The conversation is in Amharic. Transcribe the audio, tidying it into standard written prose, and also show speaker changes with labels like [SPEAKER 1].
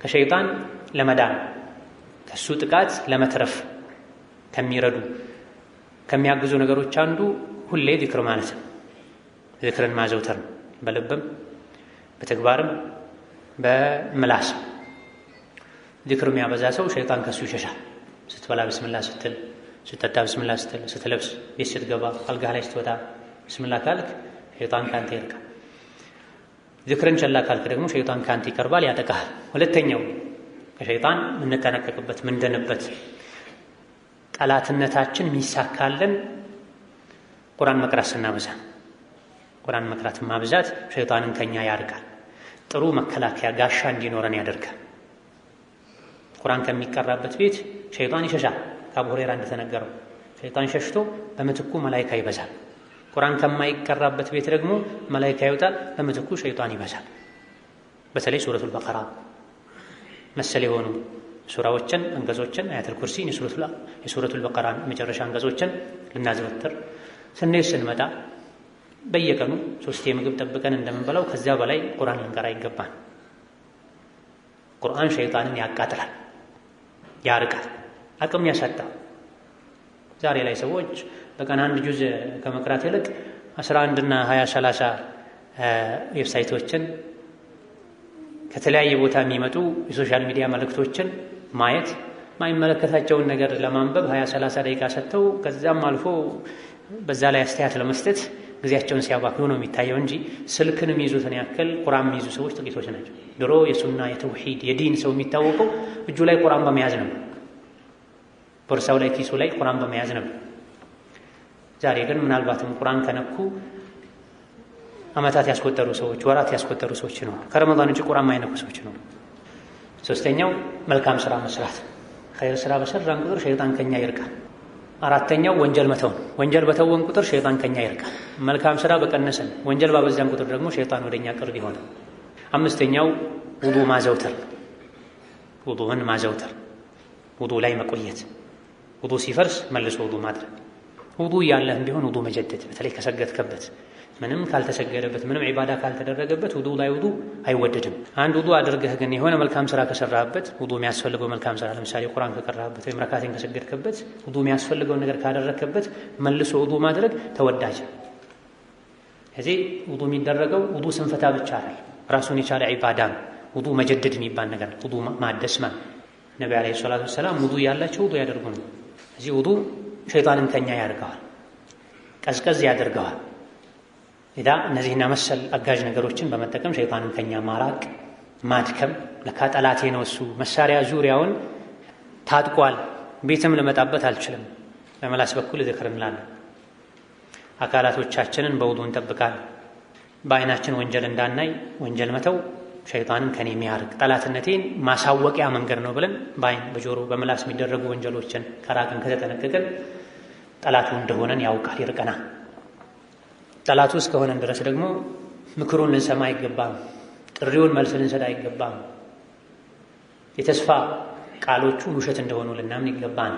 [SPEAKER 1] ከሸይጣን ለመዳን ከሱ ጥቃት ለመትረፍ ከሚረዱ ከሚያግዙ ነገሮች አንዱ ሁሌ ዚክር ማለት ነው። ዚክርን ማዘውተር ነው። በልብም በተግባርም በምላስ ዚክር የሚያበዛ ሰው ሸይጣን ከሱ ይሸሻል። ስትበላ ብስምላ ስትል፣ ስትጠጣ ብስምላ ስትል፣ ስትለብስ፣ ቤት ስትገባ፣ አልጋህ ላይ ስትወጣ ብስምላ ካልክ ሸይጣን ካንተ ይርቃል። ዚክርን ቸላ ካልክ ደግሞ ሸይጣን ካንተ ይቀርባል፣ ያጠቃሃል። ሁለተኛው ከሸይጣን የምንጠነቀቅበት ምንድንበት ጠላትነታችን የሚሳካልን ቁርአን መቅራት ስናበዛ፣ ቁርአን መቅራት ማብዛት ሸይጣንን ከኛ ያርቃል። ጥሩ መከላከያ ጋሻ እንዲኖረን ያደርጋል። ቁርአን ከሚቀራበት ቤት ሸይጣን ይሸሻል። ከአቡ ሁረይራ እንደተነገረው ሸይጣን ሸሽቶ በምትኩ መላይካ ይበዛል። ቁርአን ከማይቀራበት ቤት ደግሞ መላይካ ይወጣል፣ በምትኩ ሸይጣን ይበዛል። በተለይ ሱረቱል በቀራ መሰል የሆኑ ሱራዎችን አንቀጾችን፣ አያተል ኩርሲን፣ የሱረቱል በቀራን መጨረሻ አንቀጾችን ልናዘወትር ስንሄድ ስንመጣ በየቀኑ ሶስቴ ምግብ ጠብቀን እንደምንበላው ከዚያ በላይ ቁርአን ልንቀራ ይገባል። ቁርአን ሸይጣንን ያቃጥላል፣ ያርቃል፣ አቅም ያሳጣል። ዛሬ ላይ ሰዎች በቀን አንድ ጁዝ ከመቅራት ይልቅ 11 እና 20 30 website ኦችን ከተለያየ ቦታ የሚመጡ የ social media መልእክቶችን ማየት ማይመለከታቸውን ነገር ለማንበብ 20 30 ደቂቃ ሰጥተው ከዛም አልፎ በዛ ላይ አስተያየት ለመስጠት ጊዜያቸውን ሲያባክኑ ነው የሚታየው እንጂ ስልክን የሚይዙትን ያክል ቁርአን የሚይዙ ሰዎች ጥቂቶች ናቸው። ድሮ የሱና የተውሂድ የዲን ሰው የሚታወቀው እጁ ላይ ቁርአን በመያዝ ነው። ቦርሳው ላይ ኪሱ ላይ ቁርአን በመያዝ ነው። ዛሬ ግን ምናልባትም ቁርአን ከነኩ ዓመታት ያስቆጠሩ ሰዎች፣ ወራት ያስቆጠሩ ሰዎች ነው። ከረመዳን ውጭ ቁርአን ማይነኩ ሰዎች ነው። ሶስተኛው መልካም ስራ መስራት። ኸይር ስራ በሰራን ቁጥር ሸይጣን ከኛ ይርቃል። አራተኛው ወንጀል መተው ነው። ወንጀል በተወን ቁጥር ሸይጣን ከኛ ይርቃል። መልካም ስራ በቀነሰን ወንጀል ባበዛን ቁጥር ደግሞ ሸይጣን ወደኛ ቅርብ ይሆናል። አምስተኛው ውዱእ ማዘውተር፣ ውዱእን ማዘውተር፣ ውዱእ ላይ መቆየት፣ ውዱእ ሲፈርስ መልሶ ውዱእ ማድረግ፣ ውዱእ እያለህም ቢሆን ውዱእ መጀደድ፣ በተለይ ከሰገድከበት ምንም ካልተሰገደበት ምንም ዒባዳ ካልተደረገበት ውዱእ ላይ ውዱእ አይወደድም። አንድ ውዱእ አድርገህ ግን የሆነ መልካም ስራ ከሰራህበት ውዱእ የሚያስፈልገው መልካም ስራ ለምሳሌ ቁርአን ከቀራህበት ወይም ረካቴን ከሰገድክበት ውዱእ የሚያስፈልገውን ነገር ካደረግክበት መልሶ ውዱእ ማድረግ ተወዳጅ። እዚህ ውዱእ የሚደረገው ውዱእ ስንፈታ ብቻ አይደል፣ ራሱን የቻለ ዒባዳ ነው። ውዱእ መጀደድ የሚባል ነገር ውዱእ ማደስ ማለት ነቢ ዓለይሂ ሰላቱ ወሰላም ውዱእ ያላቸው ውዱእ ያደርጉ ነው። እዚህ ውዱእ ሸይጣንን ከኛ ያርቀዋል፣ ቀዝቀዝ ያደርገዋል። ኢዳ እነዚህና መሰል አጋዥ ነገሮችን በመጠቀም ሸይጣንን ከኛ ማራቅ ማድከም። ለካ ጠላቴ ነው እሱ መሳሪያ ዙሪያውን ታጥቋል፣ ቤትም ልመጣበት አልችልም። በመላስ በኩል ዝክር እንላለን። አካላቶቻችንን በውዱእ እንጠብቃለን። በአይናችን ወንጀል እንዳናይ ወንጀል መተው ሸይጣንን ከኔ የሚያርቅ ጠላትነቴን ማሳወቂያ መንገድ ነው ብለን በአይን በጆሮ በምላስ የሚደረጉ ወንጀሎችን ከራቅን ከተጠነቀቅን ጠላቱ እንደሆነን ያውቃል፣ ይርቀናል። ጠላቱ እስከሆነን ድረስ ደግሞ ምክሩን ልንሰማ አይገባም። ጥሪውን መልስ ልንሰጥ አይገባም። የተስፋ ቃሎቹ ውሸት እንደሆኑ ልናምን ይገባን።